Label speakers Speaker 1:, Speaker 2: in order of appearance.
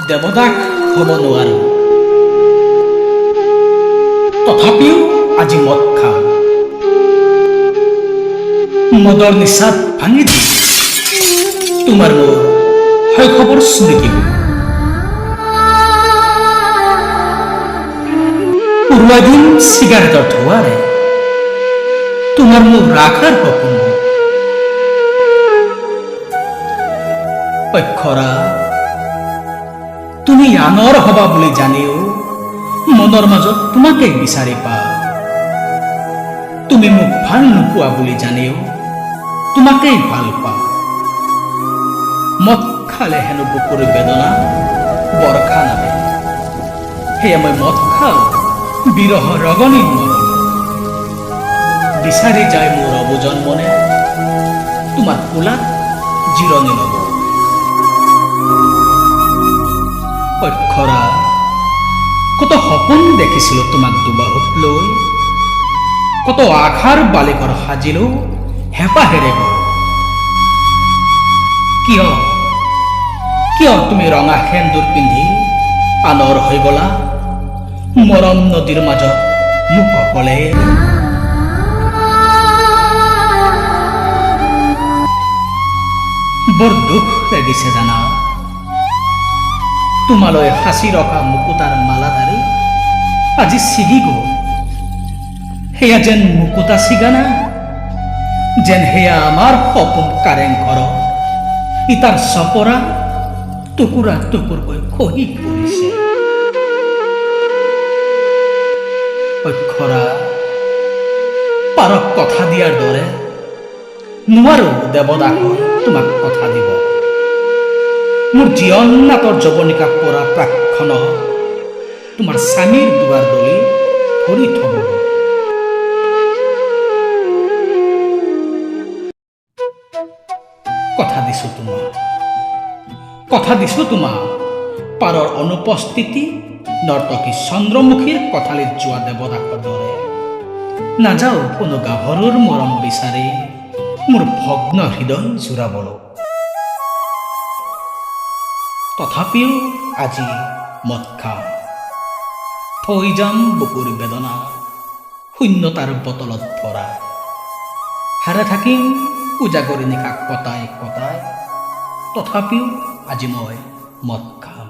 Speaker 1: দেৱদাস হ'ব নোৱাৰো, তথাপিও আজি মদ খাওঁ। মদৰ নিচাত ভাঙি দিম তোমাৰ মোৰ শৈশৱৰ স্মৃতিবোৰ, উৰুৱাই দিম চিগাৰেটৰ ধোঁৱাৰে তোমাৰ মোৰ ৰাখাৰ সপোনবোৰ। অক্ষৰা, তুমি আনৰ হবা বুলি জানিও মনৰ মাজত তোমাকেই বিচাৰি পাওঁ। তুমি মোক ভাল নোপোৱা বুলি জানিও তোমাকেই ভাল পাওঁ। মদ খালে হেনো বুকুৰ বেদনা বৰষা নামে, সেয়ে মই মদ খাওঁ বিৰহ ৰগনী মৰম। বিচাৰি যায় মোৰ অবুজন মনে তোমাৰ কোলাত জিৰণি ল'ব। অক্ষৰা, কত সপোন দেখিছিলো তোমাক দুবাহুত লৈ, কত আশাৰ বালিঘৰ সাজিলো হেঁপাহেৰে গৈ। কিয় কিয় তুমি ৰঙা সেন্দুৰ পিন্ধি আনৰ হৈ গলা মৰম নদীৰ মাজত মোক অকলে? বৰ দুখ লাগিছে জানা, তোমালৈ সাঁচি ৰখা মুকুতাৰ মালাধাৰি আজি ছিগি গ'ল। সেয়া যেন মুকুতা ছিগা নাই, যেন সেয়া আমাৰ সপোন কাৰেং ঘৰ ইটাৰ চপৰা টুকুৰা টুকুৰকৈ খহি পৰিছে। অক্ষৰা, পাৰক কথা দিয়াৰ দৰে নোৱাৰো দেৱদাস হৈ তোমাক কথা দিব। মোৰ জীৱন নাটৰ যৱনিকা পৰা প্ৰাকক্ষণত তোমাৰ স্বামীৰ দুৱাৰ দলি ভৰি থব। কথা দিছো তোমাক, কথা দিছো তোমাক, পাৰৰ অনুপস্থিতি নৰ্তকী চন্দ্ৰমুখীৰ কঠালিত যোৱা দেৱদাসৰ দৰে নাযাওঁ কোনো গাভৰুৰ মৰম বিচাৰি মোৰ ভগ্ন হৃদয় জোৰাবলৈ। তথাপিও আজি মদ খাম, থৈ যাম বুকুৰ বেদনা শূন্যতাৰ বটলত ভৰাই। সাৰে থাকিম উজাগৰি নিশা কটাই কটাই, তথাপিও আজি মই মদ খাম।